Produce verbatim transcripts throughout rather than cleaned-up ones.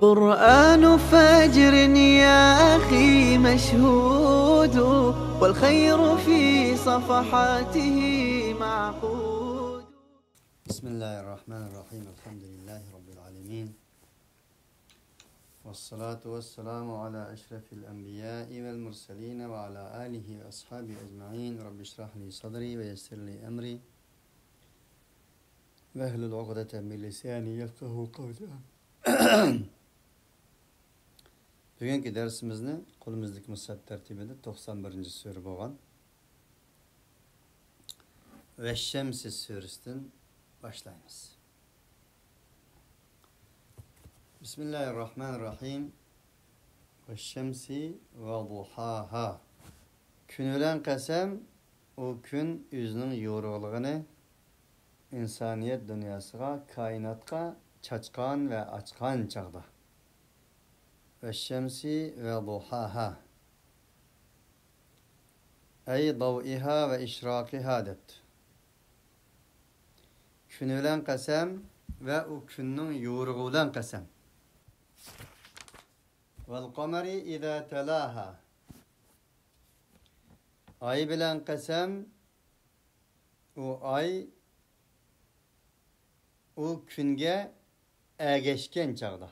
قرآن فجر يا أخي مشهود، والخير في صفحاته معقود. بسم الله الرحمن الرحيم. الحمد لله رب العالمين. والصلاة والسلام على أشرف الأنبياء والمرسلين وعلى آله وأصحابه أجمعين. رب اشرح لي صدري ويسر لي أمري واحلل عقدة من لساني يفقهوا قولي. بۈگۈنكى دەرسىمىزنى قولىمىزدىكى مۇسھەپ تەرتىبىدە توقسان بىرىنچى سۈرە بولغان ۋەششەمسى سۈرىسىدىن باشلايمىز. بىسمىللاھىرراھمانىرراھىم. ۋەششەمسى ۋەضۇھاھا. كۈن بىلەن قەسەم، ئۇ كۈن ئۆزىنىڭ يورۇقلۇقىنى ئىنسانىيەت دۇنياسىغا، كائىناتقا چاچقان ۋە ئاچقان چاغدا. ۋەششەمسى ۋەضۇھاھا. ئەي ضوئىھا ۋە ئىشراقىھا دەپتۇ. كۈن بىلەن قەسەم ۋە ئۇ كۈننىڭ يورۇقى بىلەن قەسەم. ۋەل قەمەرى ئىزا تەلاھا. ئاي بىلەن قەسەم، ئۇ ئاي ئۇ كۈنگە ئەگەشكەن چاغدا.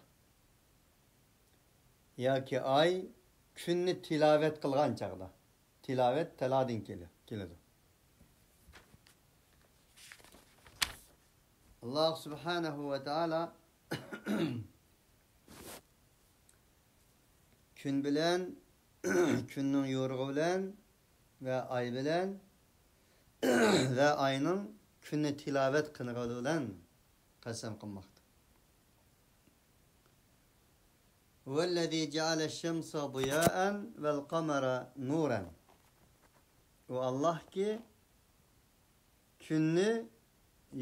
ياكى ئاي كۈننى تىلاۋەت قىلغان چاغدا. تىلاۋەت تالادىن كېلە-، كېلىدۇ. ئاللاھ سۇبھانەھۇ ۋە تائالا كۈن بىلەن، كۈننىڭ يورۇقى بىلەن ۋە ئاي بىلەن ۋە ئاينىڭ كۈننى تىلاۋەت قىلغىنى بىلەن قەسەم قىلماقتا. ھۇۋەللەزى جەئەلەش شەمسە ضىيائەن ۋەل قەمەرە نۇرەن. ئۇ ئاللاھكى كۈننى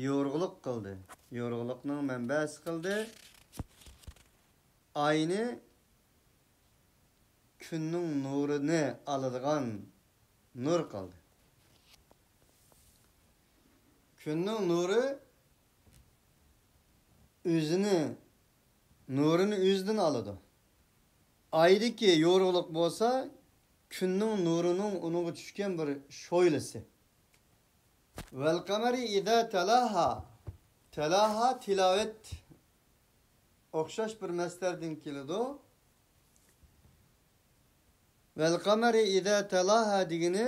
يورۇقلۇق قىلدى، يورۇقلۇقنىڭ مەنبەسى قىلدى. ئاينى كۈننىڭ نۇرىنى ئالىدىغان نۇر قىلدى. كۈننىڭ نۇرى ئۆزىنى، نۇرىنى ئۆزىدىن ئالىدۇ. ئايدىكى يورۇقلۇق بولسا، كۈننىڭ نۇرىنىڭ ئۇنىڭغا چۈشكەن بىر شويلىسى. ۋەل قەمەرى ئىزا تەلاھا. تەلاھا، تىلاۋەت. ئوخشاش بىر مەسدەردىن كېلىدۇ. ۋەل قەمەرى ئىزا تەلاھا دېگىنى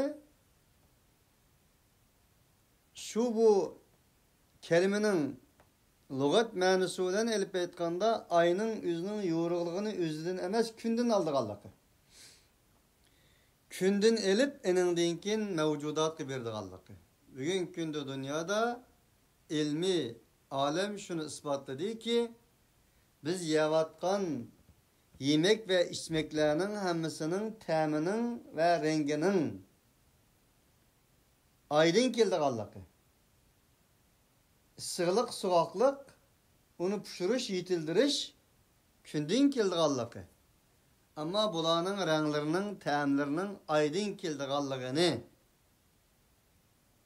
شۇ، بۇ كەلىمىنىڭ لۇغەت مەنىسى بىلەن ئېلىپ ئېيتقاندا، ئاينىڭ ئۆزىنىڭ يورۇقلۇقىنى ئۆزىدىن ئەمەس، كۈندىن ئالىدىغانلىقى. كۈندىن ئېلىپ، ئېنىڭدىن كېيىن مەۋجۇداتقا بېرىدىغانلىقى. بۈگۈنكى كۈندە دۇنيادا ئىلمىي ئالەم شۇنى ئىسپاتلىدىكى، بىز يەۋاتقان يېمەك ۋە ئىچمەكلەرنىڭ ھەممىسىنىڭ تەمىنىڭ ۋە رەڭگىنىڭ ئايدىن كېلىدىغانلىقى. ئىسسىقلىق، سوغۇقلۇق، ئۇنى پىشۇرۇش، يېتىلدۈرۈش كۈندىن كېلىدىغانلىقى. ئەمما بۇلارنىڭ رەڭلىرىنىڭ، تەملىرىنىڭ ئايدىن كېلىدىغانلىقىنى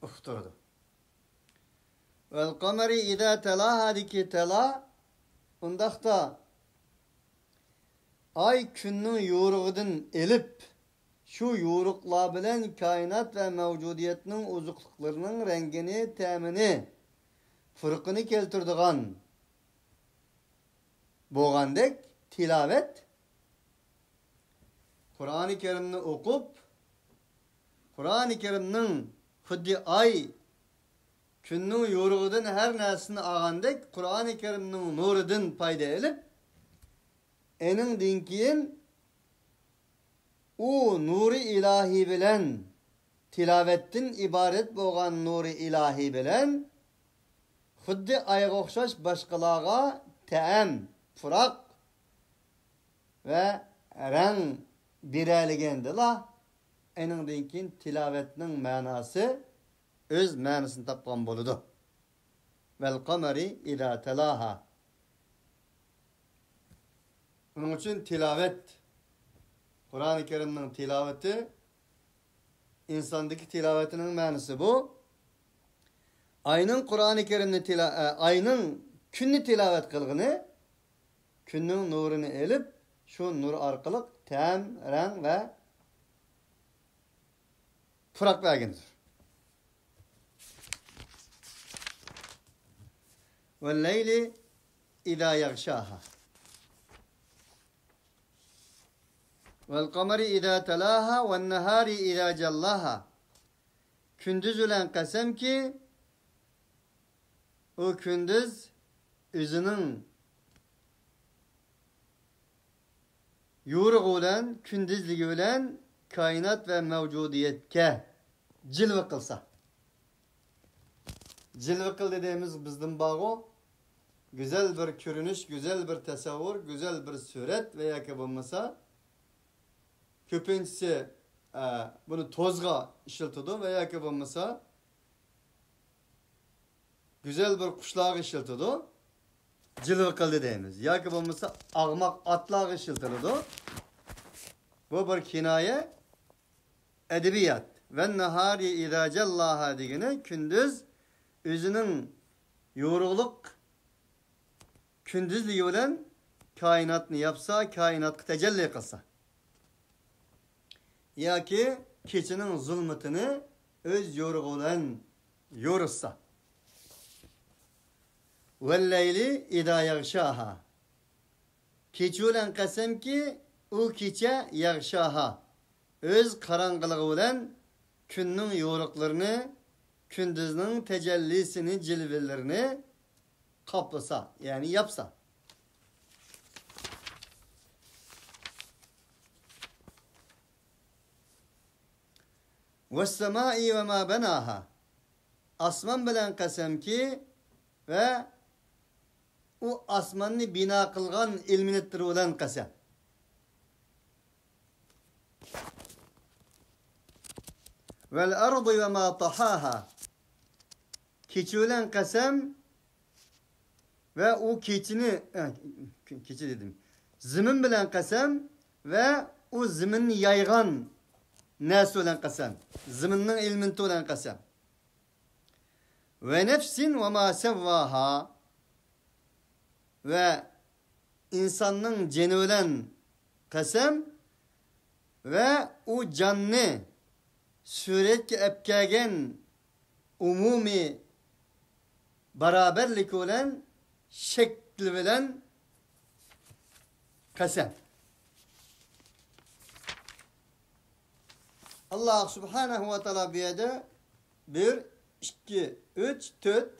ئۇقتۇرىدۇ. ۋەل قەمەرى ئىزا تەلاھادىكى تەلا، ئۇنداقتا ئاي كۈننىڭ يورۇقىدىن ئېلىپ، شۇ يورۇقلار بىلەن كائىنات ۋە مەۋجۇدىيەتنىڭ ئوزۇقلۇقلىرىنىڭ رەڭگىنى، تەمىنى، پۇرىقىنى كەلتۈرىدىغان بولغاندەك، تىلاۋەت، قۇرئانى كەرىمنى ئوقۇپ، قۇرئانى كەرىمنىڭ خۇددى ئاي كۈننىڭ يورۇقىدىن ھەر نەرسىنى ئالغاندەك، قۇرئانى كەرىمنىڭ نۇرىدىن پايدا ئېلىپ، ئېنىڭدىن كېيىن ئۇ نۇرى ئىلاھى بىلەن، تىلاۋەتتىن ئىبارەت بولغان نۇرى ئىلاھى بىلەن خۇددى ئايغا ئوخشاش باشقىلارغا تەم، پۇراق ۋە رەڭ بېرەلىگەندىلا، ئېنىڭدىن كېيىن تىلاۋەتنىڭ مەناسى ئۆز مەنىسىنى تاپقان بولىدۇ. ۋەل قەمەرى ئىزا تەلاھا. ئۇنىڭ ئۈچۈن تىلاۋەت، قۇرئانى كەرىمنىڭ تىلاۋىتى، ئىنساندىكى تىلاۋىتىنىڭ مەنىسى بۇ. ئاينىڭ قۇرئانى كەرىمنى تىلا-، ئە، ئاينىڭ كۈننى تىلاۋەت قىلغىنى، كۈننىڭ نۇرىنى ئېلىپ، شۇ نۇر ئارقىلىق تەم، رەڭ ۋە پۇراق بەرگىنىدۇر. والليل إذا يغشاها والقمر إذا تلاها والنهار إذا جلاها. كۈندۈز بىلەن قەسەمكى، ئۇ كۈندۈز ئۆزىنىڭ يورۇقى بىلەن، كۈندۈزلۈكى بىلەن كائىنات ۋە مەۋجۇدىيەتكە جىلۋە قىلسا. جىلۋە قىلدى دەيمىز بىزدىن بارغۇ، گۈزەل بىر كۆرۈنۈش، گۈزەل بىر تەسەۋۋۇر، گۈزەل بىر سۈرەت ۋە ياكى بولمىسا، كۆپىنچىسى، ئە، بۇنى توزغا ئىشلىتىدۇ ۋە ياكى بولمىسا، گۈزەل بىر قۇشلارغا ئىشلىتىدۇ. جىلۋە قىلدى دەيمىز. ياكى بولمىسا ئاغماق ئاتلارغا ئىشلىتىلىدۇ. بۇ بىر كىنايە، ئەدەبىيات. ۋەنناھارى ئىزا جەللاھا دېگىنى كۈندۈز ئۆزىنىڭ يورۇقلۇق كۈندۈزلۈكى بىلەن كائىناتنى ياپسا، كائىناتقا تەجەللى قىلسا. ياكى كېچىنىڭ زۇلمىتىنى ئۆز يورۇقى بىلەن يورۇتسا. ۋەللەيلى ئىدا يەغشاھا. كېچە بىلەن قەسەمكى، ئۇ كېچە يەغشاھا، ئۆز قاراڭغۇلۇقى بىلەن كۈننىڭ يورۇقلىرىنى، كۈندۈزنىڭ تەجەللىسىنى، جىلۋىلىرىنى قاپلىسا، يەنى ياپسا. ۋەسسەمائى ۋە ما بەناھا. ئاسمان بىلەن قەسەمكى، ۋە ئۇ ئاسماننى بىنا قىلغان ئېلېمېنتلىرى بىلەن قەسەم. ۋەل ئەرضى ۋە ما تەھاھا. كېچە بىلەن قەسەم ۋە ئۇ كېچىنى، ئە، كېچە دېدىم. زېمىن بىلەن قەسەم ۋە ئۇ زېمىننى يايغان نەرسە بىلەن قەسەم. زېمىننىڭ ئېلېمېنتى بىلەن قەسەم. ۋە نەفسىن ۋە ما سەۋۋاھا. ۋە ئىنساننىڭ جېنى بىلەن قەسەم ۋە ئۇ جاننى سۈرەتكە ئەپ كەلگەن ئومۇمىي بارابەرلىكى بىلەن، شەكلى بىلەن قەسەم. ئاللاھ سۇبھانەھۇ ۋە تائالا بۇ يەردە بىر، ئىككى، ئۈچ، تۆت،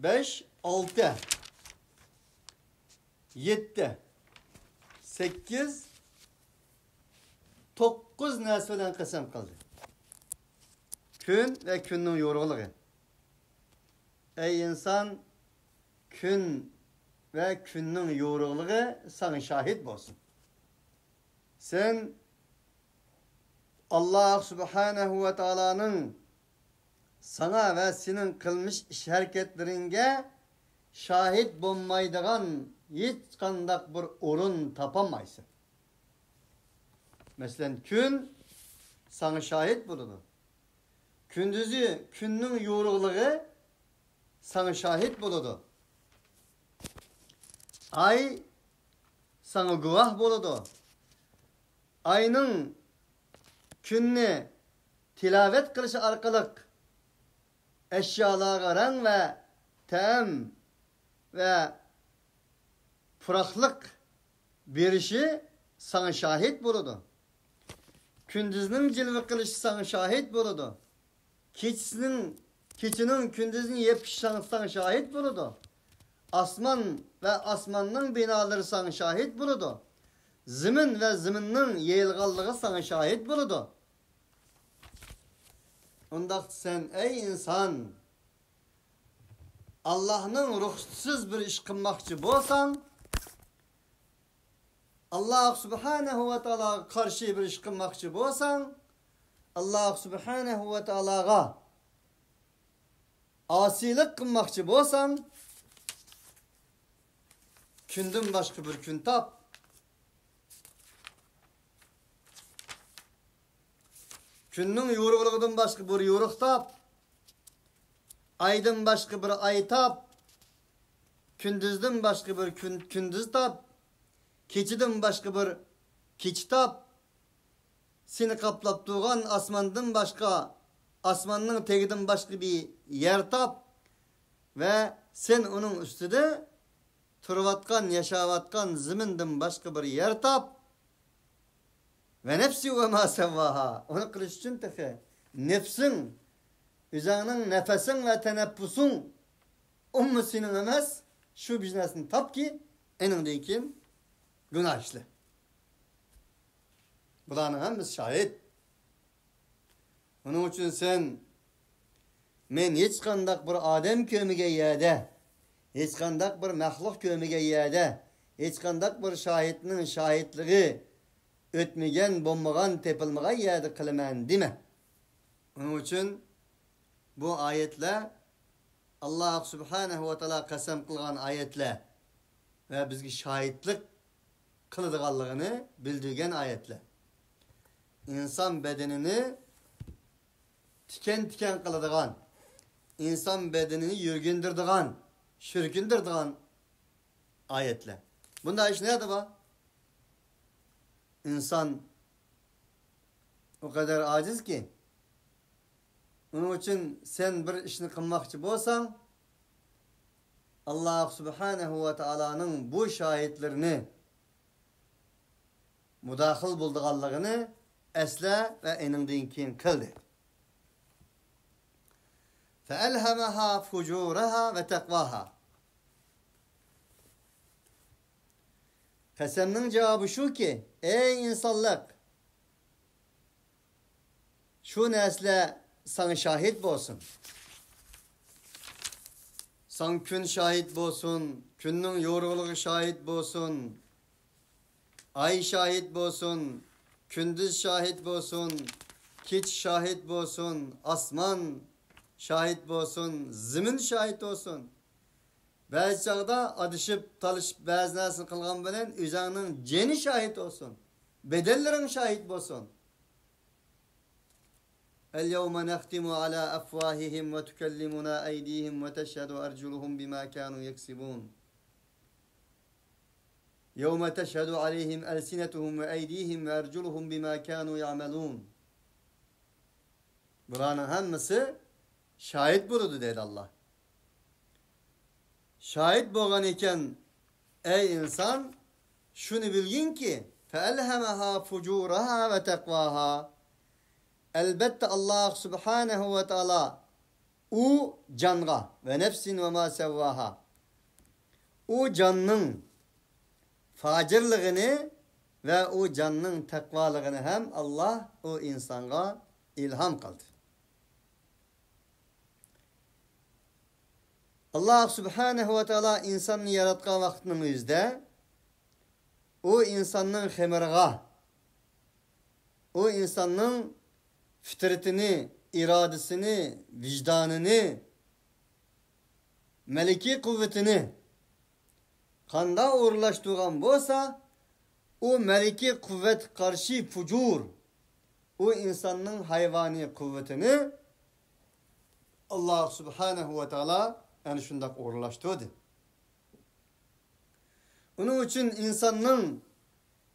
بەش، ئالتە، يەتتە، سەككىز، توققۇز نەرسە بىلەن قەسەم قىلدى. كۈن ۋە كۈننىڭ يورۇقلۇقى. ئەي ئىنسان، كۈن ۋە كۈننىڭ يورۇقلۇقى ساڭا شاھىت بولسۇن. سەن ئاللاھ سۇبھانەھۇ ۋە تائالانىڭ ساڭا ۋە سېنىڭ قىلمىش ئىش-ھەرىكەتلىرىڭگە شاھىت بولمايدىغان ھېچقانداق بىر ئورۇن تاپالمايسەن. مەسىلەن، كۈن ساڭا شاھىت بولىدۇ. كۈندۈزى كۈننىڭ يورۇقلۇقى ساڭا شاھىت بولىدۇ. ئاي ساڭا گۇۋاھ بولىدۇ. ئاينىڭ كۈننى تىلاۋەت قىلىشى ئارقىلىق ئەشيالارغا رەڭ ۋە تەم ۋە پۇراقلىق بېرىشى ساڭا شاھىت بولىدۇ. كۈندۈزنىڭ جىلۋە قىلىشى ساڭا شاھىت بولىدۇ. كېچىسىنىڭ، كېچىنىڭ كۈندۈزنى يېپىشى ساڭا، ساڭا شاھىت بولىدۇ. ئاسمان ۋە ئاسماننىڭ بىنالىرى ساڭا شاھىت بولىدۇ. زېمىن ۋە زېمىننىڭ يېيىلغانلىقى ساڭا شاھىت بولىدۇ. ئۇنداقتا سەن، ئەي ئىنسان، ئاللاھنىڭ رۇخسىتىسىز بىر ئىش قىلماقچى بولساڭ، ئاللاھ سۇبھانەھۇ ۋە تائالاغا قارشى بىر ئىش قىلماقچى بولساڭ، ئاللاھ سۇبھانەھۇ ۋە تائالاغا ئاسىيلىق قىلماقچى بولساڭ، كۈندىن باشقا بىر كۈن تاپ. كۈننىڭ يورۇقلۇقىدىن باشقا بىر يورۇق تاپ. ئايدىن باشقا بىر ئاي تاپ. كۈندۈزدىن باشقا بىر كۈن، كۈندۈز تاپ، كېچىدىن باشقا بىر كېچە تاپ، سېنى قاپلاپ تۇرغان ئاسماندىن باشقا، ئاسماننىڭ تېگىدىن باشقا بىر يەر تاپ ۋە سەن ئۇنىڭ ئۈستىدە تۇرۇۋاتقان، ياشاۋاتقان زېمىندىن باشقا بىر يەر تاپ. ۋە نەفسى ۋە ما سەۋۋاھا. ئۇنى قىلىش ئۈچۈن تېخى نەپسىڭ، ئۆزۈڭنىڭ نەپەسىڭ ۋە تەنەپپۇسۇڭ، ئۇمۇ سېنىڭ ئەمەس، شۇ بىر نەرسىنى تاپكى، ئېنىڭدىن كېيىن گۇناھ ئىشلە. بۇلارنىڭ ھەممىسى شاھىت. ئۇنىڭ ئۈچۈن سەن، مەن ھېچقانداق بىر ئادەم كۆرمىگەن يەردە، ھېچقانداق بىر مەخلۇق كۆرمىگەن يەردە، ھېچقانداق بىر شاھىتنىڭ شاھىتلىقى ئۆتمىگەن، بولمىغان، تېپىلمىغان يەردە قىلىمەن دېمە. ئۇنىڭ ئۈچۈن بۇ ئايەتلەر، ئاللاھ سۇبھانەھۇ ۋە تائالا قەسەم قىلغان ئايەتلەر ۋە بىزگە شاھىتلىق قىلىدىغانلىقىنى بىلدۈرگەن ئايەتلەر. ئىنسان بەدىنىنى تىكەن-تىكەن قىلىدىغان، ئىنسان بەدىنىنى يۈرگۈندۈرىدىغان، شۈركۈندۈرىدىغان ئايەتلەر. بۇنداق ئىش نەدە بار؟ ئىنسان ئۇ قەدەر ئاجىزكى، ئۇنىڭ ئۈچۈن سەن بىر ئىشنى قىلماقچى بولساڭ، ئاللاھ سۇبھانەھۇ ۋە تائالانىڭ بۇ شاھىتلىرىنى مۇداخىل بولىدىغانلىقىنى ئەسلە ۋە ئېنىڭدىن كېيىن قىل دېدى. فَأَلْهَمَهَا فُجُورَهَا وَتَقْوَاهَا. قەسەمنىڭ جاۋابى شۇكى، ئەي ئىنسانلىق، شۇ نەرسىلەر ساڭا شاھىت بولسۇن. ساڭا كۈن شاھىت بولسۇن، كۈننىڭ يورۇقلۇقى شاھىت بولسۇن، ئاي شاھىت بولسۇن، كۈندۈز شاھىت بولسۇن، كېچە شاھىت بولسۇن، ئاسمان شاھىت بولسۇن، زېمىن شاھىت بولسۇن. بەزى چاغدا ئادىشىپ، تالىشىپ، بەزى نەرسىنى قىلغان بىلەن ئۆزۈڭنىڭ جېنى شاھىت بولسۇن، بەدەنلىرىڭ شاھىت بولسۇن. اليوم نختم على أفواههم وتكلمنا أيديهم وتشهد أرجلهم بما كانوا يكسبون. يوم تشهد عليهم ألسنتهم وأيديهم وأرجلهم بما كانوا يعملون. بۇلارنىڭ ھەممىسى شاھىت بولىدۇ دەيدۇ ئاللاھ. شاھىت بولغان ئىكەن، ئەي ئىنسان، شۇنى بىلگىنكى، فَأَلْهَمَهَا فُجُورَهَا وَتَقْوَاهَا. ئەلبەتتە، ئاللاھ سۇبھانەھۇ ۋە تائالا ئۇ جانغا، ۋە نەفسىن ۋە ما سەۋۋاھا، ئۇ جاننىڭ پاجىرلىقىنى ۋە ئۇ جاننىڭ تەقۋالىقىنى ھەم ئاللاھ ئۇ ئىنسانغا ئىلھام قىلدى. ئاللاھ سۇبھانەھۇ ۋە تائالا ئىنساننى ياراتقان ۋاقىتنىڭ ئۆزىدە ئۇ ئىنساننىڭ خېمىرىغا، ئۇ ئىنساننىڭ فىترىتىنى، ئىرادىسىنى، ۋىجدانىنى، مەلىكىي قۇۋۋىتىنى قانداق ئورۇنلاشتۇرغان بولسا، ئۇ مەلىكىي قۇۋۋەتكە قارشى پۇجۇر، ئۇ ئىنساننىڭ ھايۋانىي قۇۋۋىتىنى ئاللاھ سۇبھانەھۇ ۋە تائالا ئەنە شۇنداق ئورۇنلاشتۇردى. ئۇنىڭ ئۈچۈن ئىنساننىڭ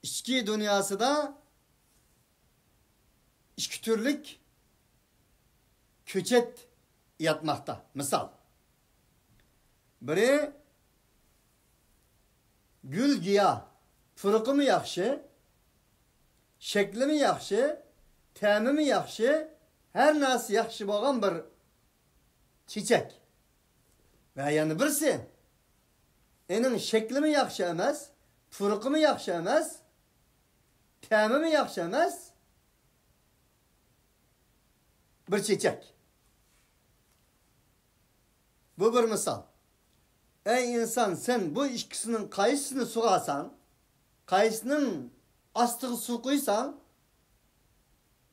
ئىچكى دۇنياسىدا ئىككى تۈرلۈك كۆچەت ياتماقتا. مىسال، بىرى گۈل گىياھ، پۇرىقىمۇ ياخشى، شەكلىمۇ ياخشى، تەمىمۇ ياخشى، ھەر نەرسە ياخشى بولغان بىر چېچەك. ۋە يەنە بىرسى، ئېنىڭ شەكلىمۇ ياخشى ئەمەس، پۇرىقىمۇ ياخشى ئەمەس، تەمىمۇ ياخشى ئەمەس بىر چېچەك. بۇ بىر مىسال. ئەي ئىنسان، سەن بۇ ئىككىسىنىڭ قايسىسىنى سۇغارساڭ، قايسىنىڭ ئاستىغا سۇ قۇيساڭ،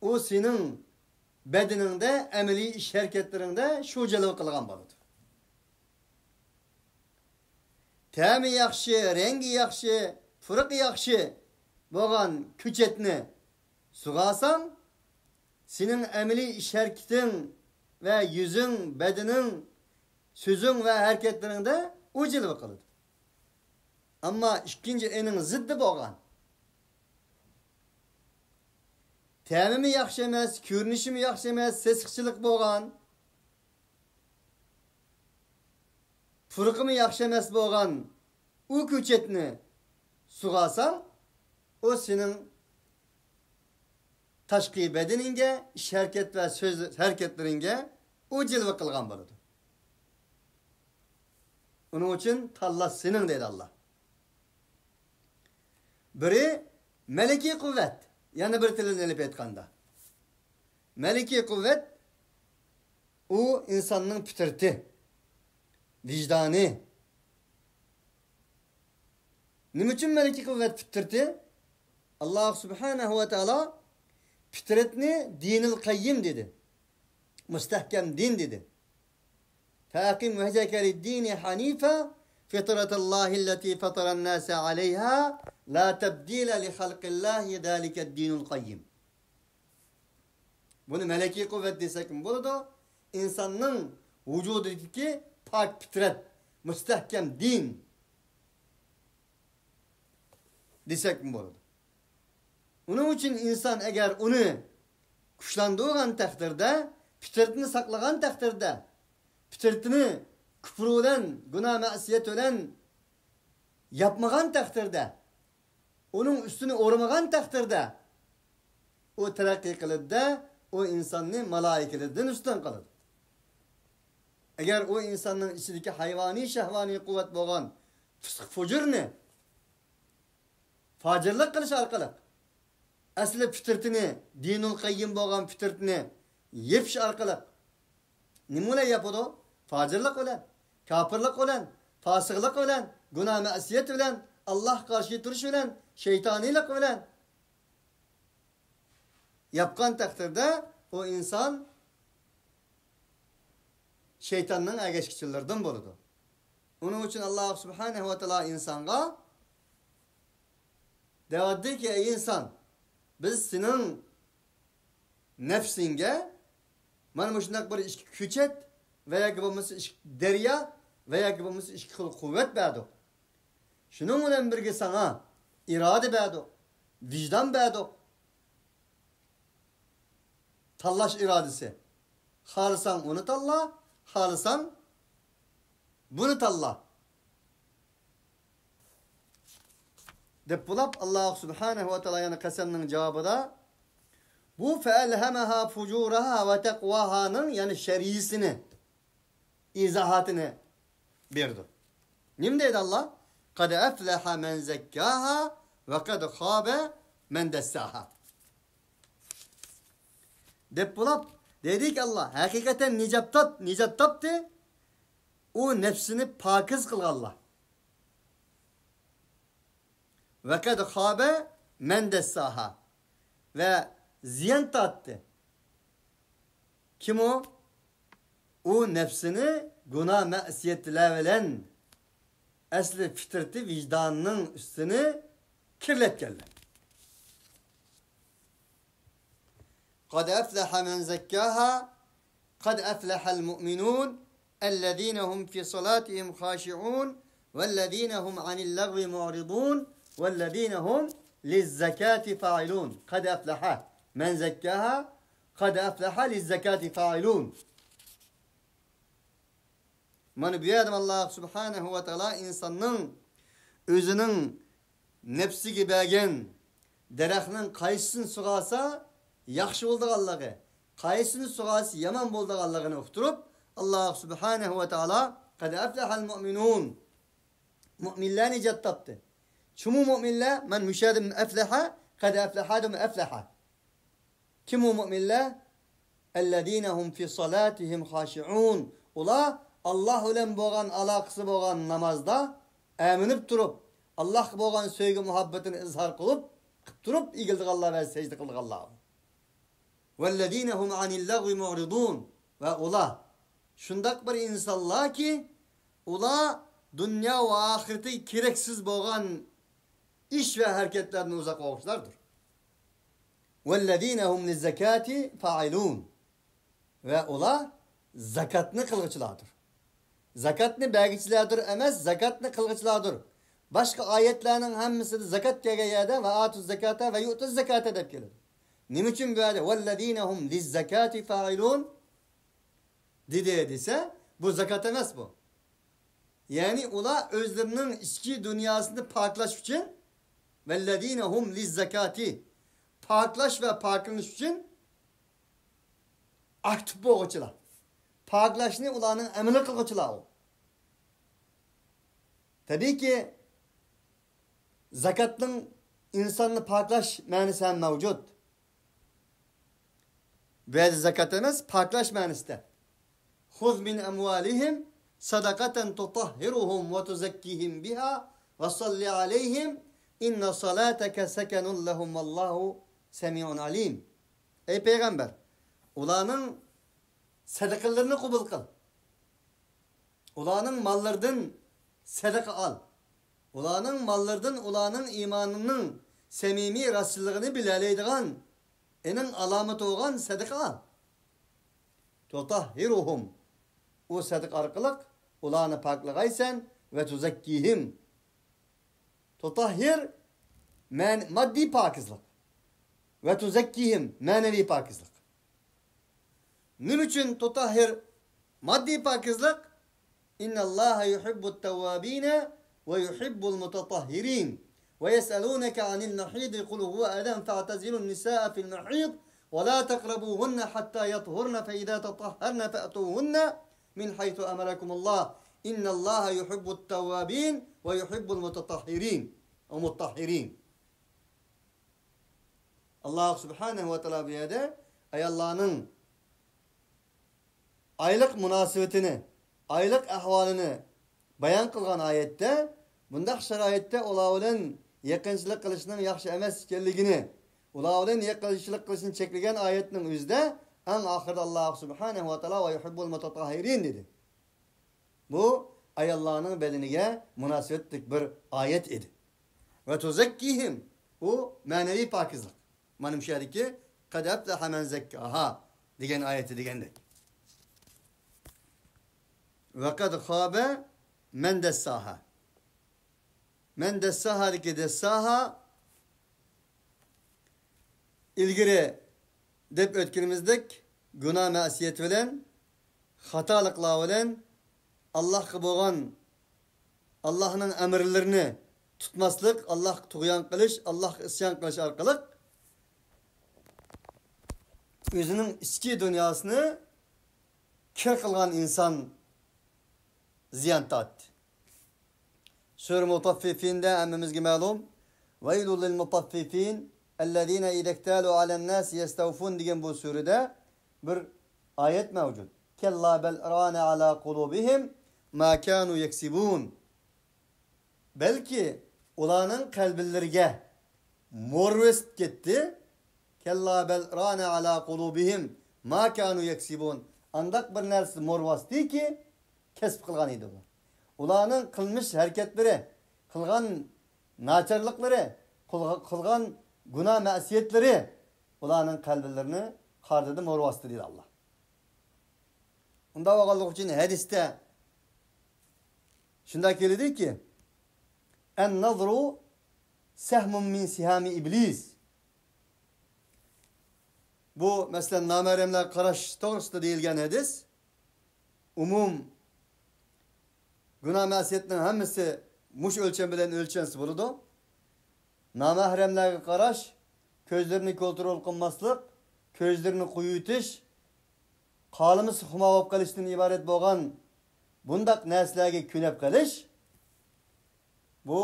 ئۇ سېنىڭ بەدىنىڭدە ئەمەلىي ئىش ھەرىكەتلىرىڭدە شۇ جەلۋە قىلغان بولىدۇ. تەمى ياخشى، رەڭگى ياخشى، پۇرىقى ياخشى بولغان كۆچەتنى سۇغارساڭ، سېنىڭ ئەمەلىي ئىش ھەرىكىتىڭ ۋە يۈزۈڭ، بەدىنىڭ، سۆزۈڭ ۋە ھەرىكەتلىرىڭدە ئۇ جىلۋە قىلىدۇ. ئەمما ئىككىنچى ئېنىڭ زىددى بولغان، تەمىمۇ ياخشى ئەمەس، كۆرۈنۈشىمۇ ياخشى ئەمەس، سېسىقچىلىق بولغان، پۇرىقىمۇ ياخشى ئەمەس بولغان ئۇ كۆچەتنى سۇغارساڭ، ئۇ سېنىڭ تاشقى بەدىنىڭگە، ئىش ھەرىكەت ۋە سۆز ھەرىكەتلىرىڭگە ئۇ جىلۋە قىلغان بولىدۇ. ئۇنىڭ ئۈچۈن تاللاش سېنىڭ، دەيدۇ ئاللا. بىرى مەلىكىي قۇۋۋەت، يەنە بىر تىلىنى ئېلىپ ئېيتقاندا، مەلىكىي قۇۋۋەت ئۇ ئىنساننىڭ پىترىتى، ۋىجدانى. نېمە ئۈچۈن مەلىكىي قۇۋۋەت پىترىتى؟ ئاللا سۇبھانەھۇ ۋە تائالا پىترەتنى دىنىل قەييىم دېدى. مۇستەھكەم دىن دېدى. فَأَقِمْ وَجْهَكَ لِلدِّينِ حَنِيفًا فِطْرَتَ اللَّهِ الَّتِي فَطَرَ النَّاسَ عَلَيْهَا لَا تَبْدِيلَ لِخَلْقِ اللَّهِ ذَلِكَ الدِّينُ الْقَيِّمُ. بۇنى مەلىكىي قۇۋۋەت دېسەكمۇ بولىدۇ. ئىنساننىڭ ۋۇجۇدىدىكى پاك پىترەت، مۇستەھكەم دىن دېسەكمۇ بولىدۇ. ئۇنىڭ ئۈچۈن ئىنسان ئەگەر ئۇنى كۈچلەندۈرگەن تەقدىردە، پىترىتىنى ساقلىغان تەقدىردە، پىترىتىنى كۇپۇر بىلەن، گۇناھ مەسىيەت بىلەن ياپمىغان تەقدىردە، ئۇنىڭ ئۈستىنى ئورىمىغان تەقدىردە، ئۇ تەرەققىي قىلىدۇ-دە، ئۇ ئىنساننى مالائىكىلەردىن ئۈستۈن قىلىدۇ. ئەگەر ئۇ ئىنساننىڭ ئىچىدىكى ھايۋانىي، شەھۋانىي قۇۋۋەت بولغان پىسق، فۇجۇرنى، پاجىرلىق قىلىش ئارقىلىق، ئەسلى پىترىتىنى، دىنۇل قەييىم بولغان پىترىتىنى يېپىش ئارقىلىق، نېمە بىلەن ياپىدۇ؟ پاجىرلىق بىلەن، كاپىرلىق بىلەن، پاسىقلىق بىلەن، گۇناھ مەسىيەت بىلەن، ئاللاھقا قارشى تۇرۇش بىلەن، شەيتانىيلىق بىلەن ياپقان تەقدىردە، ئۇ ئىنسان شەيتاننىڭ ئەگەشكۈچىلىرىدىن بولىدۇ. ئۇنىڭ ئۈچۈن ئاللا سۇبھانەھۇ ۋە تائالا ئىنسانغا دەۋاتىدۇكى، ئەي ئىنسان، بىز سېنىڭ نەپسىڭگە مانا مۇشۇنداق بىر ئىككى كۆچەت ۋە ياكى بولمىسا ئىككى دەريا ۋە ياكى بولمىسا ئىككى خىل قۇۋۋەت بەردۇق. شۇنىڭ بىلەن بىرگە ساڭا ئىرادە بەردۇق، ۋىجدان بەردۇق. تاللاش ئىرادىسى. خالىساڭ ئۇنى تاللا، خالىساڭ بۇنى تاللا. دەپ بولاپ، ئاللا سۇبھانەھۇ ۋە تائالا يەنە قەسەمنىڭ جاۋابىدا بۇ فەئەلھەمەھا فۇجۇرەھا ۋە تەقۋاھانىڭ، يەنى شەرھىسىنى، ئىزاھاتىنى بېرىدۇ. نېمە دەيدۇ ئاللا؟ قەد ئەفلەھە مەن زەككاھا ۋە قەد خابە مەن دەسساھا. دەپ بولاپ، دەيدىكى ئاللا، ھەقىقەتەن نىجات تاپ-، نىجات تاپتى ئۇ نەپسىنى پاكىز قىلغانلار. ۋەقەد خابە مەن دەسساھا. ۋە زىيان تارتتى. كىم ئۇ؟ ئۇ نەپسىنى گۇناھ مەسىيەتلەر بىلەن ئەسلى پىترىتى ۋىجدانىنىڭ ئۈستىنى كىرلەتكەنلەر. قد أفلح من زكاها، قد أفلح المؤمنون، الذين هم في صلاتهم خاشعون، والذين هم عن اللغو معرضون، والذين هم للزكاة فاعلون. قد أفلح من زكاها، قد أفلح للزكاة فاعلون. مانا بۇ يەردە ئاللا سۇبھانەھۇ ۋە تائالا ئىنساننىڭ ئۆزىنىڭ نەپسىگە بەرگەن دەرەخنىڭ قايسىسىنى سۇغارسا ياخشى بولىدىغانلىقى، قايسىسىنى سۇغارسا يامان بولىدىغانلىقىنى ئۇقتۇرۇپ، ئاللا سۇبھانەھۇ ۋە تائالا قەد ئەفلەھەل مۇئمىنۇن، مۇئمىنلەر نىجات تاپتى. چۇمۇ مۇئمىنلەر، مەن مۇشەدىم ئەفلەھە، قەد ئەفلەھە دېمە ئەفلەھە. كىم ئۇ مۇئمىنلار؟ الذين هم في صلاتهم خاشعون. ئۇلار ئاللا بىلەن بولغان ئالاقىسى بولغان نامازدا ئەمىنىپ تۇرۇپ، ئاللاغا بولغان سۆيگۈ مۇھەببىتىنى ئىزھار قىلىپ، قىلىپ تۇرۇپ ئېگىلىدىغانلار ۋە سەجدە قىلىدىغانلار. والذين هم عن اللغو معرضون. ۋە ئۇلار شۇنداق بىر ئىنسانلاركى، ئۇلار دۇنيا ۋە ئاخىرىتىگە كېرەكسىز بولغان ئىش ۋە ھەرىكەتلەردىن ئۇزاق بولغۇچىلاردۇر. والذين هم للزكاة فاعلون. ۋە ئۇلار زاكاتنى قىلغۇچىلاردۇر. زاكاتنى بەرگۈچىلەردۇر ئەمەس، زاكاتنى قىلغۇچىلاردۇر. باشقا ئايەتلەرنىڭ ھەممىسىدە زاكات كەلگەن يەردە ۋە ئاتۇز زاكاتا ۋە يۇئتۇز زاكاتا دەپ كېلىدۇ. نېمە ئۈچۈن بۇ يەردە ۋەللەزىنە ھۇم لىززاكاتى فائىلۇن دېدى دېسە، بۇ زاكات ئەمەس بۇ. يەنى ئۇلار ئۆزلىرىنىڭ ئىچكى دۇنياسىنى پاكلاش ئۈچۈن، ۋەللەزىنە ھۇم لىززاكاتى، پاكلاش ۋە پاكلىنىش ئۈچۈن ئاكتىپ بولغۇچىلار. پاكلاشنى ئۇلارنىڭ ئەمىلى قىلغۇچىلار ئۇ. تەبىئىيكى، زاكاتنىڭ ئىنساننى پاكلاش مەنىسى ھەم مەۋجۇت. بۇ يەردە زاكات ئەمەس، پاكلاش مەنىسىدە. خۇز مىن ئەمۋالىھىم سەدەقەتەن تۇتەھھىرۇھۇم ۋە تۇزەككىھىم بىھا ۋە سەللى ئەلەيھىم ئىننە سەلاتەكە سەكەنۇن لەھۇم ۋەللاھۇ سەمىئۇن ئەلىم. ئەي پەيغەمبەر، ئۇلارنىڭ سەدىقىلىرىنى قوبۇل قىل. ئۇلارنىڭ ماللىرىدىن سەدىقە ئال. ئۇلارنىڭ ماللىرىدىن ئۇلارنىڭ ئىمانىنىڭ سەمىمىي راستچىللىقىنى بىلەلەيدىغان، ئېنىڭ ئالامىتى بولغان سەدىقە ئال. تۇتەھھىرۇھۇم. ئۇ سەدىقە ئارقىلىق ئۇلارنى پاكلىغايسەن. ۋە تۇزەككىھىم. تۇتەھھىر مەن-، ماددىي پاكىزلىق. ۋە تۇزەككىھىم، مەنىۋى پاكىزلىق. نېمە ئۈچۈن تۇتەھھىر ماددىي پاكىزلىق؟ إن الله يحب التوابين ويحب المتطهرين ويسألونك عن المحيض قل هو أذى فاعتزلوا النساء في المحيض ولا تقربوهن حتى يطهرن فإذا تطهرن فأتوهن من حيث أمركم الله إن الله يحب التوابين ويحب المتطهرين المطهرين. ئاللاھ سۇبھانەھۇ ۋە تائالا بۇ يەردە ئاياللارنىڭ ئايلىق مۇناسىۋىتىنى، ئايلىق ئەھۋالىنى بايان قىلغان ئايەتتە، بۇنداق شارائىتتا ئۇلار بىلەن يېقىنچىلىق قىلىشنىڭ ياخشى ئەمەس ئىكەنلىكىنى، ئۇلار بىلەن يېقىنچىلىق قىلىشنى چەكلىگەن ئايەتنىڭ ئۆزىدە ئەڭ ئاخىرىدا ئاللاھ سۇبھانەھۇ ۋە تائالا ۋە يۇھىببۇل مۇتەتەھھىرىن دېدى. بۇ ئاياللارنىڭ بەدىنىگە مۇناسىۋەتلىك بىر ئايەت ئىدى. ۋە تۇزەككىھىم، ئۇ مەنىۋى پاكىزلىق. مانا مۇشۇ يەردىكى قەد ئەفلەھە مەن زەككاھا دېگەن ئايەتتە دېگەندەك. ۋە قەد خابە مەن دەسساھا. مەن دەسساھادىكى دەسساھا ئىلگىرى دەپ ئۆتكىنىمىزدەك، گۇناھ مەسىيەت بىلەن، خاتالىقلار بىلەن، ئاللاھقا بولغان، ئاللاھنىڭ ئەمىرلىرىنى تۇتماسلىق، ئاللاھقا تۇغيان قىلىش، ئاللاھقا ئىسيان قىلىش ئارقىلىق ئۆزىنىڭ ئىچكى دۇنياسىنى كىر قىلغان ئىنسان زىيان تارتتى. سۈرە مۇتەففىفىندە ھەممىمىزگە مەلۇم، ۋەيلۇل لىل مۇتەففىفىن، ئەللەزىنە ئىزەكتالۇ ئەلەن ناسى يەستەۋفۇن دېگەن بۇ سۈرىدە بىر ئايەت مەۋجۇت. كەللا بەل رانە ئەلا قۇلۇبىھىم ما كانۇ يەكسىبۇن. بەلكى ئۇلارنىڭ قەلبىلىرىگە مور بېسىپ كەتتى. كەللا بەل رانە ئەلا قۇلۇبىھىم ما كانۇ يەكسىبۇن. ئانداق بىر نەرسە مور باستىكى، كەسىپ قىلغان ئىدى ئۇلار. ئۇلارنىڭ قىلمىش ھەرىكەتلىرى، قىلغان ناچارلىقلىرى، قىلغا-، قىلغان گۇناھ مەسىيەتلىرى ئۇلارنىڭ قەلبىلىرىنى قارىدى، مور باستى دېدى ئاللاھ. ئۇنداق بولغانلىقى ئۈچۈن ھەدىستە شۇنداق كېلىدۇكى، ئەن نەزرۇ سەھمۇن مىن سىھامى ئىبلىس. بۇ، مەسىلەن، نامەھرەملەرگە قاراش توغرىسىدا دېيىلگەن ھەدىس. ئومۇم گۇناھ مەسىيەتنىڭ ھەممىسى مۇشۇ ئۆلچەم بىلەن ئۆلچەنسە بولىدۇ. نامەھرەملەرگە قاراش، كۆزلىرىنى كونترول قىلماسلىق، كۆزلىرىنى قويۇۋېتىش، خالىمىسا خۇمار بولۇپ قېلىشتىن ئىبارەت بولغان بۇنداق نەرسىلەرگە كۆنۈپ قېلىش، بۇ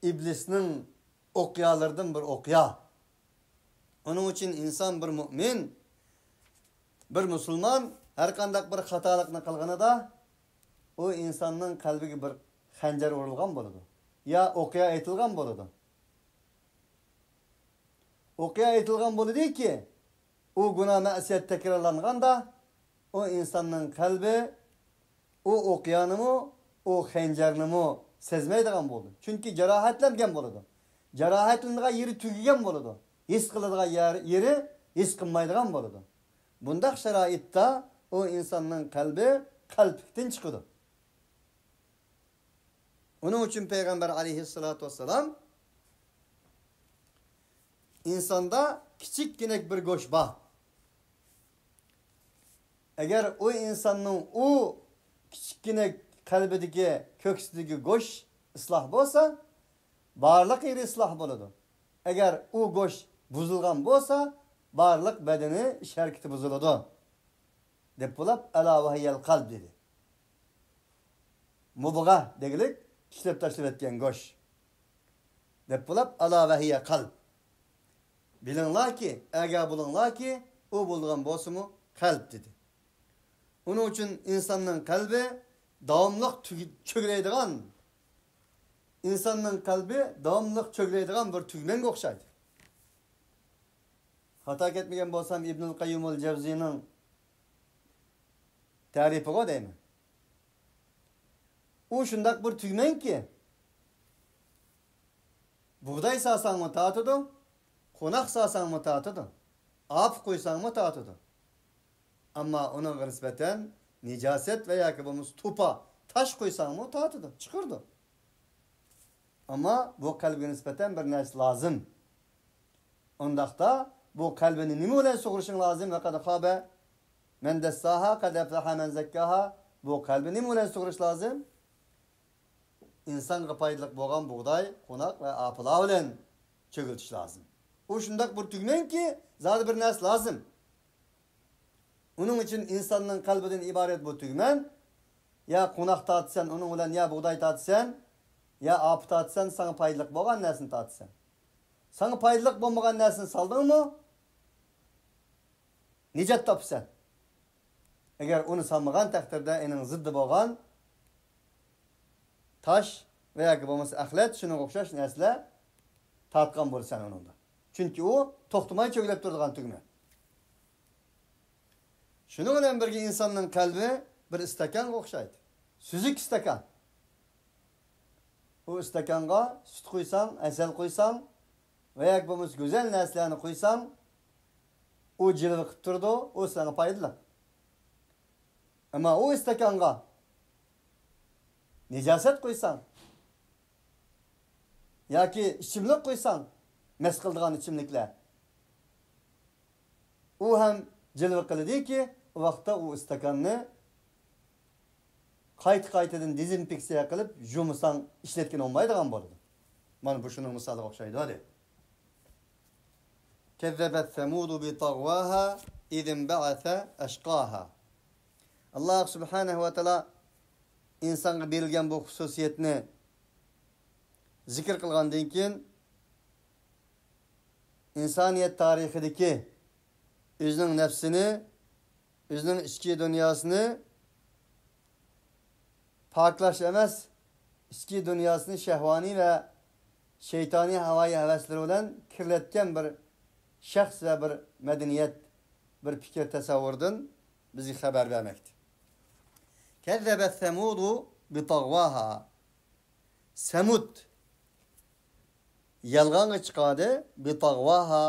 ئىبلىسنىڭ ئوقيالىرىدىن بىر ئوقيا. ئۇنىڭ ئۈچۈن ئىنسان، بىر مۇئمىن، بىر مۇسۇلمان ھەرقانداق بىر خاتالىقنى قىلغىنىدا، ئۇ ئىنساننىڭ قەلبىگە بىر خەنجەر ئۇرۇلغان بولىدۇ. يا ئوقيا ئېتىلغان بولىدۇ. ئوقيا ئېتىلغان بولىدۇكى، ئۇ گۇناھ مەسىيەت تەكرارلانغاندا، ئۇ ئىنساننىڭ قەلبى ئۇ ئوقيانىمۇ، ئۇ خەنجەرنىمۇ سەزمەيدىغان بولىدۇ. چۈنكى جاراھەتلەنگەن بولىدۇ. جاراھەتلىنىدىغان يېرى تۈگىگەن بولىدۇ. ھېس قىلىدىغان يەر-، يېرى ھېس قىلمايدىغان بولىدۇ. بۇنداق شارائىتتا ئۇ ئىنساننىڭ قەلبى قەلبلىكتىن چىقىدۇ. ئۇنىڭ ئۈچۈن پەيغەمبەر ئەلەيھىسسالاتۇ ۋەسسالام، ئىنساندا كىچىككىنە بىر گۆش بار. ئەگەر ئۇ ئىنساننىڭ ئۇ كىچىككىنە قەلبىدىكى، كۆكسىدىكى گۆش ئىسلاھ بولسا، بارلىق يېرى ئىسلاھ بولىدۇ. ئەگەر ئۇ گۆش بۇزۇلغان بولسا، بارلىق بەدىنى، ئىش ھەرىكىتى بۇزۇلىدۇ، دەپ بولۇپ، «ئەلا ۋەھىيەل قەلب» دېدى. مۇبغە دېگۈلۈك ئىشلەپ تاشلىۋەتكەن گۆش، دەپ بولۇپ، «ئەلا ۋەھىيە قەلب». بىلىڭلاركى، ئاگاھ بولۇڭلاركى، ئۇ بولىدىغان بولسىمۇ قەلب، دېدى. ئۇنىڭ ئۈچۈن ئىنساننىڭ قەلبى داۋاملىق تۈگ-، چۆگىلەيدىغان، ئىنساننىڭ قەلبى داۋاملىق چۆگىلەيدىغان بىر تۈگمەنگە ئوخشايدۇ. خاتا كەتمىگەن بولسام، ئىبنۇل قەييۇمۇل جەۋزىنىڭ تەرىپىغۇ دەيمەن. ئۇ شۇنداق بىر تۈگمەنكى، بۇغداي سالساڭمۇ تارتىدۇ، قوناق سالساڭمۇ تارتىدۇ، ئاپا قويساڭمۇ تارتىدۇ. ئەمما ئۇنىڭغا نىسبەتەن نىجاسەت ۋە ياكى بولمىسا توپا، تاش قويساڭمۇ تارتىدۇ، چىقىرىدۇ. ئەمما بۇ قەلبىگە نىسبەتەن بىر نەرسە لازىم. ئۇنداقتا بۇ قەلبىنى نېمە بىلەن سۇغىرىشىڭ لازىم؟ «ۋەقەد خابە مەن دەسساھا، قەد ئەفلەھە مەن زەككاھا». بۇ قەلبىنى نېمە بىلەن سۇغىرىش لازىم؟ ئىنسانغا پايدىلىق بولغان بۇغداي، قوناق ۋە ئاپىلار بىلەن چۆگۈلىتىش لازىم. ئۇ شۇنداق بىر تۈگمەنكى، زادى بىر نەرسە لازىم. ئۇنىڭ ئۈچۈن ئىنساننىڭ قەلبىدىن ئىبارەت بۇ تۈگمەن. يا قوناق تارتىسەن، ئۇنىڭ بىلەن يا بۇغداي تارتىسەن، يا ئاپا تارتىسەن، ساڭا پايدىلىق بولغان نەرسىنى تارتىسەن. ساڭا پايدىلىق بولمىغان نەرسىنى سالدىڭمۇ، نىجات تاپىسەن. ئەگەر ئۇنى سالمىغان تەقدىردە، ئېنىڭ زىددى بولغان تاش ۋە ياكى بولمىسا ئەخلەت، شۇنىڭغا ئوخشاش نەرسىلەر تارتقان بولىسەن ئۇنىڭدا. چۈنكى ئۇ توختىماي چۆگىلەپ تۇرىدىغان تۈگمەن. شۇنىڭ بىلەن بىرگە ئىنساننىڭ قەلبى بىر ئىستاكانغا ئوخشايدۇ. سۈزۈك ئىستاكان. ئۇ ئىستاكانغا سۈت قۇيساڭ، ئەسەل قۇيساڭ ۋە ياكى بولمىسا گۈزەل نەرسىلەرنى قۇيساڭ، ئۇ جىلۋە قىلىپ تۇرىدۇ، ئۇ ساڭا پايدىلىق. ئەمما ئۇ ئىستاكانغا نىجاسەت قۇيساڭ ياكى ئىچىملىك قۇيساڭ، مەست قىلىدىغان ئىچىملىكلەر، ئۇ ھەم جىلۋە قىلىدۇكى، ئۇ ۋاقىتتا ئۇ ئىستاكاننى قايتا-قايتىدىن دېزىنفېكسىيە قىلىپ يۇمىساڭ، ئىشلەتكىلى بولمايدىغان بولىدۇ. مانا بۇ شۇنىڭ مىسالىغا ئوخشايدۇ، دەيدۇ. كذبت ثمود بطغواها إذ انبعث أشقاها. ئاللاھ سۇبھانەھۇ ۋە تائالا ئىنسانغا بېرىلگەن بۇ خۇسۇسىيەتنى زىكىر قىلغاندىن كېيىن، ئىنسانىيەت تارىخىدىكى ئۆزىنىڭ نەپسىنى، ئۆزىنىڭ ئىچكى دۇنياسىنى پاكلاش ئەمەس، ئىچكى دۇنياسىنى شەھۋانىي ۋە شەيتانىي ھاۋايى ھەۋەسلىرى بىلەن كىرلەتكەن بىر شەخس ۋە بىر مەدەنىيەت، بىر پىكىر تەسەۋۋۇردىن بىزگە خەۋەر بەرمەكتە. كذبت ثمود بطغواها. سەمۇد يالغانغا چىقاردى، بطغواها.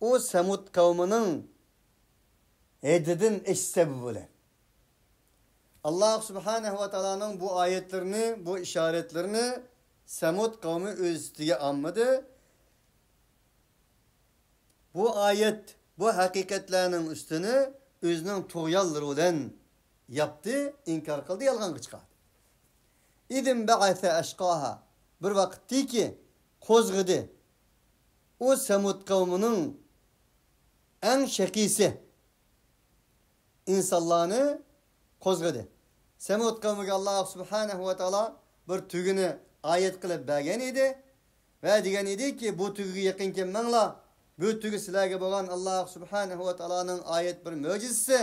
ئۇ سەمۇد قەۋمىنىڭ ھەددىدىن ئېشىش سەۋەبى بىلەن. ئاللاھ سۇبھانەھۇ ۋە تائالانىڭ بۇ ئايەتلىرىنى، بۇ ئىشارەتلىرىنى سەمۇد قەۋمى ئۆز ئۈستىگە ئالمىدى. بۇ ئايەت، بۇ ھەقىقەتلەرنىڭ ئۈستىنى ئۆزىنىڭ تۇغيانلىرى بىلەن ياپتى، ئىنكار قىلدى، يالغانغا چىقاردى. إذ انبعث أشقاها. بىر ۋاقىتتىكى قوزغىدى. ئۇ سەمۇد قەۋمىنىڭ ئەڭ شەقىيسى ئىنسانلارنى قوزغىدى. سەمۇد قەۋمىگە ئاللاھ سۇبھانەھۇ ۋە تائالا بىر تۆگىنى ئايەت قىلىپ بەرگەن ئىدى ۋە دېگەن ئىدىكى، بۇ تۆگىگە يېقىن كەلمەڭلار. بۇ تۆگە سىلەرگە بولغان ئاللاھ سۇبھانەھۇ ۋە تائالانىڭ ئايەت بىر مۆجىزىسى.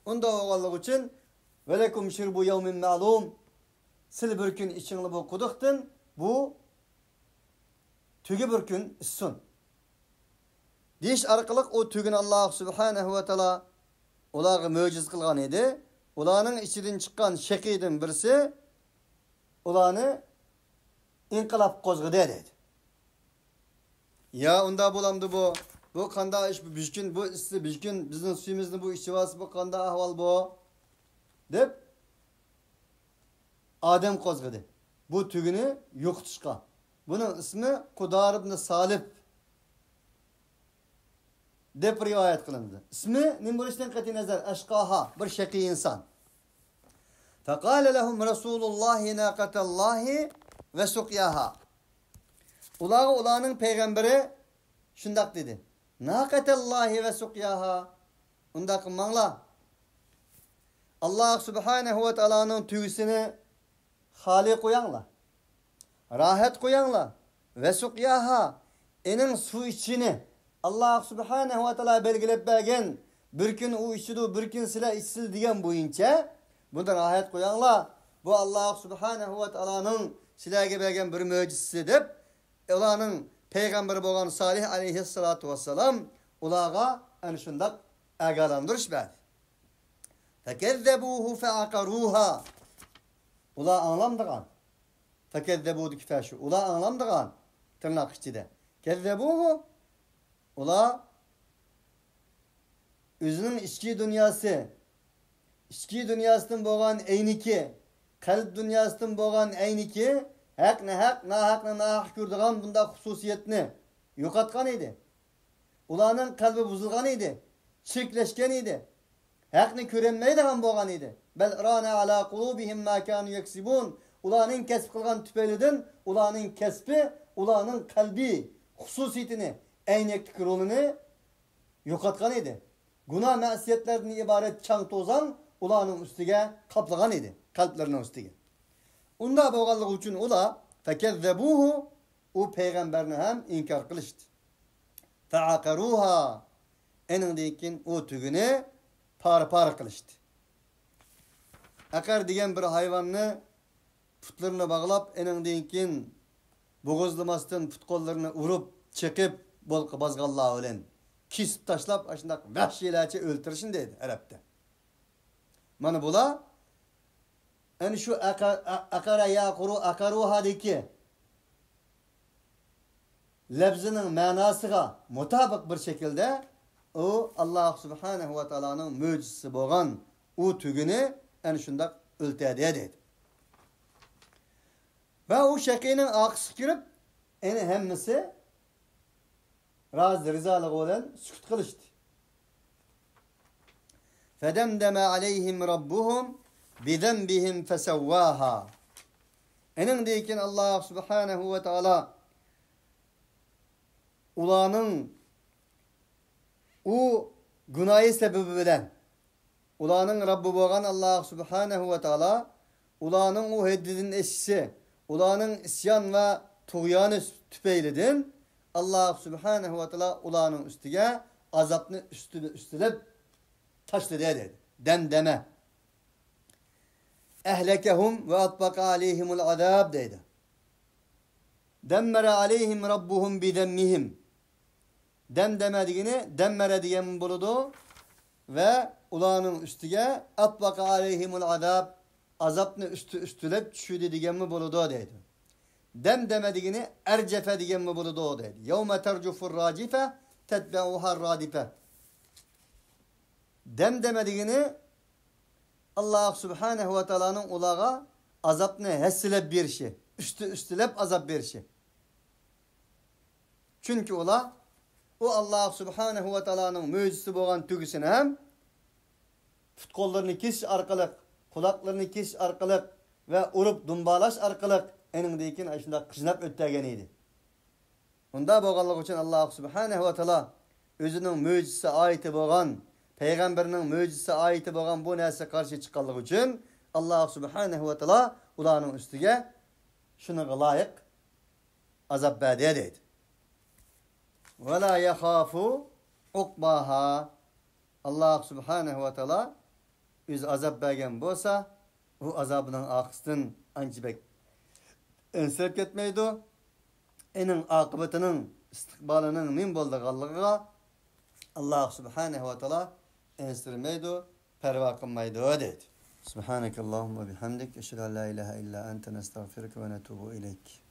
ئۇنداق بولغانلىقى ئۈچۈن، ولكم شرب يوم معلوم. سىلەر بىر كۈن ئىچىڭلار بۇ قۇدۇقتىن، بۇ تۆگە بىر كۈن ئىچسۇن، دېيىش ئارقىلىق ئۇ تۆگىنى ئاللاھ سۇبھانەھۇ ۋە تائالا ئۇلارغا مۆجىزە قىلغان ئىدى. ئۇلارنىڭ ئىچىدىن چىققان شەقىيدىن بىرسى ئۇلارنى ئىنقىلاب قوزغىدى، دەيدۇ. يا ئۇنداق بولامدۇ بۇ؟ بۇ قانداق ئىش؟ بۇ بۈگۈن، بۇ ئىسسى بۈگۈن بىزنىڭ سۈيىمىزنى بۇ ئىچىۋالسا، بۇ قانداق ئەھۋال بۇ؟ دەپ ئادەم قوزغىدى. بۇ تۆگىنى يوقىتىشقا. بۇنىڭ ئىسمى قۇدار ئىبن سالىپ دەپ رىۋايەت قىلىنىدۇ. ئىسمى نېمە بولۇشىدىن قەتئىينەزەر، ئەشقاھا، بىر شەقىي ئىنسان. فقال لهم رسول الله ناقة الله وسقياها. ئۇلارغا ئۇلارنىڭ پەيغەمبىرى شۇنداق دېدى، ناقەتەللاھى ۋە سۇقياھا. ئۇنداق قىلماڭلار. ئاللاھ سۇبھانەھۇ ۋە تائالانىڭ تۆگىسىنى خالىي قوياڭلار. راھەت قوياڭلار. ۋە سۇقياھا. ئېنىڭ سۇ ئىچىشىنى ئاللاھ سۇبھانەھۇ ۋە تائالا بەلگىلەپ بەرگەن، بىر كۈن ئۇ ئىچىدۇ، بىر كۈن سىلەر ئىچىسىلەر دېگەن بويىچە بۇنى راھەت قوياڭلار. بۇ ئاللاھ سۇبھانەھۇ ۋە تائالانىڭ سىلەرگە بەرگەن بىر مۆجىزىسى دەپ، ئۇلارنىڭ پەيغەمبىرى بولغان سالىھ ئەلەيھىسسالاتۇ ۋەسسالام ئۇلارغا ئەنە شۇنداق ئاگاھلاندۇرۇش بەردى. فكذبوه فعقروها. ئۇلار ئاڭلامدىغان. فكذبوه دىكى فەشۇ. ئۇلار ئاڭلامدىغان. تىرناق ئىچىدە. كذبوه. ئۇلار ئۆزىنىڭ ئىچكى دۇنياسى، ئىچكى دۇنياسىدىن بولغان ئەينىكى، قەلب دۇنياسىدىن بولغان ئەينىكى، ھەقنى ھەق، ناھەقنى ناھەق كۆرىدىغان بۇنداق خۇسۇسىيەتنى يوقاتقان ئىدى. ئۇلارنىڭ قەلبى بۇزۇلغان ئىدى، چىرىكلەشكەن ئىدى، ھەقنى كۆرەلمەيدىغان بولغان ئىدى. بل ران على قلوبهم ما كانوا يكسبون. ئۇلارنىڭ كەسىپ قىلغان تۈپەيلىدىن ئۇلارنىڭ كەسپى، ئۇلارنىڭ قەلبىي خۇسۇسىيىتىنى، ئەينەكتىكى رولىنى يوقاتقان ئىدى. گۇناھ مەسىيەتلەردىن ئىبارەت چاڭ توزان ئۇلارنىڭ ئۈستىگە قاپلىغان ئىدى، قەلبلىرىنىڭ ئۈستىگە. ئۇنداق بولغانلىقى ئۈچۈن ئۇلار فكذبوه، ئۇ پەيغەمبەرنى ھەم ئىنكار قىلىشتى. فعقروها. ئېنىڭدىن كېيىن ئۇ تۆگىنى پارە-پارە قىلىشتى. ئەقەر دېگەن بىر ھايۋاننى پۇتلىرىنى باغلاپ، ئېنىڭدىن كېيىن بوغۇزلىماستىن پۇت-قوللىرىنى ئۇرۇپ، چېقىپ، بولقا بازغانلار بىلەن كېسىپ تاشلاپ، ئاشۇنداق ۋەھشىيلەرچە ئۆلتۈرۈشنى دەيدۇ ئەرەبتە. مانا بۇلار ئەنە شۇ ئەقە-، ئە-، ئەقەرە يەقۇرۇ ئەقەرۇھادىكى لەپزىنىڭ مەناسىغا مۇتابىق بىر شەكىلدە ئۇ ئاللاھ سۇبھانەھۇ ۋە تائالانىڭ مۆجىزىسى بولغان ئۇ تۆگىنى ئەنە شۇنداق ئۆلتۈردى دەيدۇ. ۋە ئۇ شەقىينىڭ ئارقىسىغا كىرىپ، ئەنە ھەممىسى رازى رىزالىقى بىلەن سۈكۈت قىلىشتى. فدمدم عليهم ربهم بذنبهم فسواها. ئېنىڭدىن كېيىن ئاللاھ سۇبھانەھۇ ۋە تائالا ئۇلارنىڭ ئۇ گۇناھى سەۋەبى بىلەن ئۇلارنىڭ رەببى بولغان ئاللاھ سۇبھانەھۇ ۋە تائالا ئۇلارنىڭ ئۇ ھەددىدىن ئېشىشى، ئۇلارنىڭ ئىسيان ۋە تۇغيانى تۈپەيلىدىن ئاللاھ سۇبھانەھۇ ۋە تائالا ئۇلارنىڭ ئۈستىگە ئازابنى ئۈستىدە ئۈستىلەپ تاشلىدى دەيدۇ. دەمدەمە. أهلكهم وأطبق عليهم العذاب دەيدۇ. دمر عليهم ربهم بذنبهم. دەمدەمە دېگىنى دەممەرە دېگەنمۇ بولىدۇ ۋە ئۇلارنىڭ ئۈستىگە أطبق عليهم العذاب، ئازابنى ئۈستى ئۈستىلەپ چۈشۈردى دېگەنمۇ بولىدۇ دەيدۇ. دەمدەمە دېگىنى ئەرجەفە دېگەنمۇ بولىدۇ دەيدۇ. يوم ترجف الراجفة تتبعها الرادفة. دەمدەمە دېگىنى ئاللاھ سۇبھانەھۇ ۋە تائالانىڭ ئۇلارغا ئازابنى ھەسسىلەپ بېرىشى، ئۈستى ئۈستىلەپ ئازاب بېرىشى. چۈنكى ئۇلار ئۇ ئاللاھ سۇبھانەھۇ ۋە تائالانىڭ مۆجىزىسى بولغان تۆگىسىنى ھەم پۇت-قوللىرىنى كېسىش ئارقىلىق، قۇلاقلىرىنى كېسىش ئارقىلىق ۋە ئۇرۇپ دۇمبالاش ئارقىلىق ئېنىڭدىن كېيىن ئاشۇنداق قىيناپ ئۆتتۈرگەن ئىدى. ئۇنداق بولغانلىقى ئۈچۈن ئاللاھ سۇبھانەھۇ ۋە تائالا ئۆزىنىڭ مۆجىزىسى ئايىتى بولغان، پەيغەمبىرىنىڭ مۆجىزىسى ئايىتى بولغان بۇ نەرسىگە قارشى چىققانلىقى ئۈچۈن ئاللاھ سۇبھانەھۇ ۋە تائالا ئۇلارنىڭ ئۈستىگە شۇنىڭغا لايىق ئازاب بەردى دەيدۇ. ۋەلا يەخافۇ ئۇقباھا. ئاللاھ سۇبھانەھۇ ۋە تائالا ئۆزى ئازاب بەرگەن بولسا، ئۇ ئازابىنىڭ ئارقىسىدىن ئانچە بەك ئەنسىرەپ كەتمەيدۇ. ئېنىڭ ئاقىۋىتىنىڭ، ئىستىقبالىنىڭ نېمە بولىدىغانلىقىغا ئاللاھ سۇبھانەھۇ ۋە تائالا ئەنسىرىمەيدۇ، پەرۋا قىلمايدۇ دەيدۇ. سبحانك اللهم وبحمدك، أشهد أن لا إله إلا أنت، نستغفرك ونتوب إليك.